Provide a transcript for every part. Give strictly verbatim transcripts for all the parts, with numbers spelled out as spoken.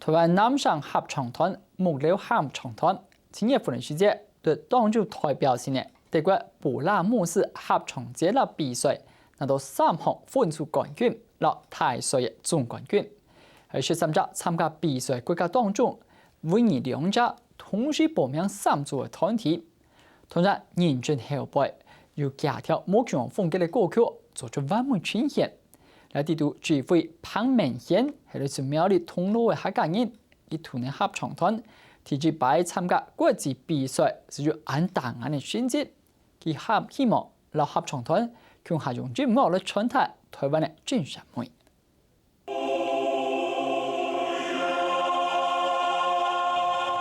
臺灣男聲合唱團、木料合唱團，七月份个時節，在當有代表性个德國布拉姆斯合唱接力比賽，拿到三項分數冠軍，摎大賽个總冠軍。係十三隻參加比賽國家當中，唯一兩隻同時報名三組个團體。 當然，認真後背，有幾條無共樣風格个歌曲做出完美呈現。來，得到指揮彭明賢，係來自苗栗銅鑼个客家人，佢團个合唱團，第一擺參加國際比賽，係有恁大眼个成績。佢合希望摎合唱團共下用音樂來傳達臺灣个真善美。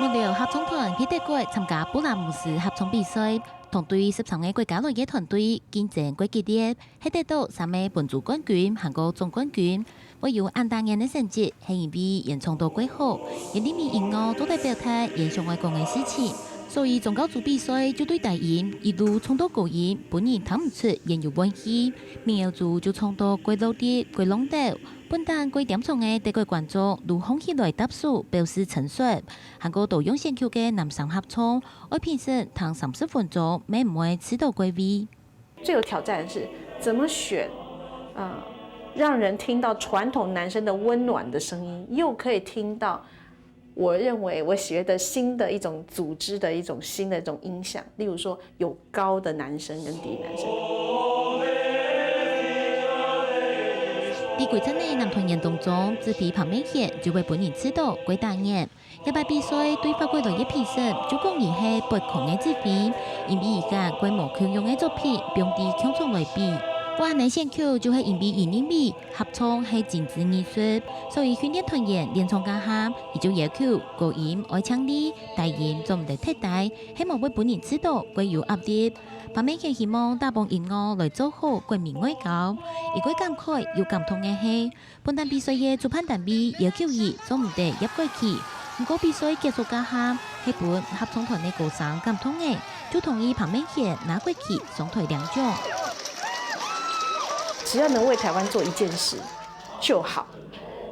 木料合唱團去德國參加布拉姆斯合唱比賽，同對十三個國家來个團隊競爭過激烈，係得到三個分組冠軍還過總冠軍。會有恁大眼个成績，係因為演唱到過好，演裡面音樂做得表達演想愛講个事情。所以總高組比賽就對低音一路唱到高音，分人聽毋出演有問題。民謠組就唱到過落力、過浪兜， 分等過恬長个德國觀眾都䟘起來搭手，表示稱讚。還過多樣選曲个男聲合唱，愛評審聽三十分鐘，乜毋會試著過味。最有挑戰的是怎么选，呃，让人听到传统男生的温暖的声音，又可以听到我认为我学的新的一种组织的一种新的一种音响，例如说有高的男生跟低男生。在規陣个男團員當中，指揮彭明賢就會分人試著過打眼。這擺比賽對法國來个評審就講佢係不同个指揮，因為佢敢過無共樣个作品放在共場來比。換來選曲就係因為佢認為合唱係精緻藝術，所以訓練團員練唱該下，佢就要求高音愛淨俐，低音做毋得忒低，係無會分人試著過有壓力。彭明賢希望打幫音樂來做好國民外交，佢過感慨又感動个係， 本旦比賽个主辦單位要求佢做毋得揜過去，毋過比賽結束該下，係分合唱團个歌聲感動个，就同意彭明賢拿過去上台領獎。只要能为台湾做一件事就好，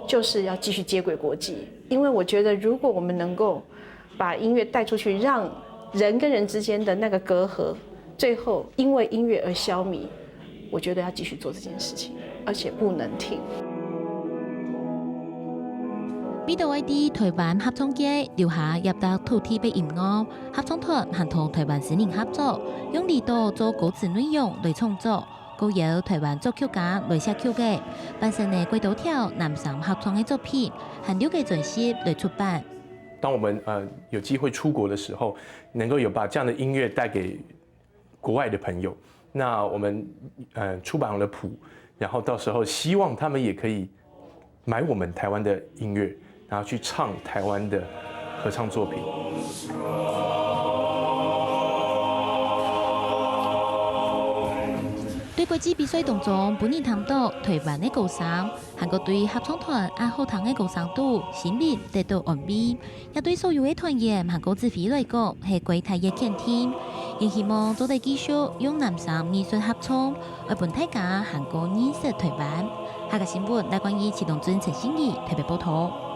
就是要继续接轨国际。因为我觉得，如果我们能够把音乐带出去，让人跟人之间的那个隔阂，最后因为音乐而消弭，我觉得要继续做这件事情，而且不能停。為著愛在台灣合唱界留下壓踏土地个音樂，合唱團還同台灣詩人合作，用離島做歌詞內容來創作，過邀台灣作曲家來寫曲个，完成了幾多條男聲合唱个作品，還六個專輯來出版。当我们呃有机会出国的时候，能够有把这样的音乐带给国外的朋友，那我们呃出版了谱，然后到时候希望他们也可以买我们台湾的音乐，然后去唱台湾的合唱作品。對國際比賽當中，分人聽著台灣个歌聲，還過對合唱團恁好聽个歌聲肚，心靈得著安慰。 也對所有个團員還過指揮來講係蓋大个肯定，也希望做得繼續用南山藝術合唱，愛分大家還過認識台灣。客家新聞，賴冠義、徐東俊、陳信儀特別報導。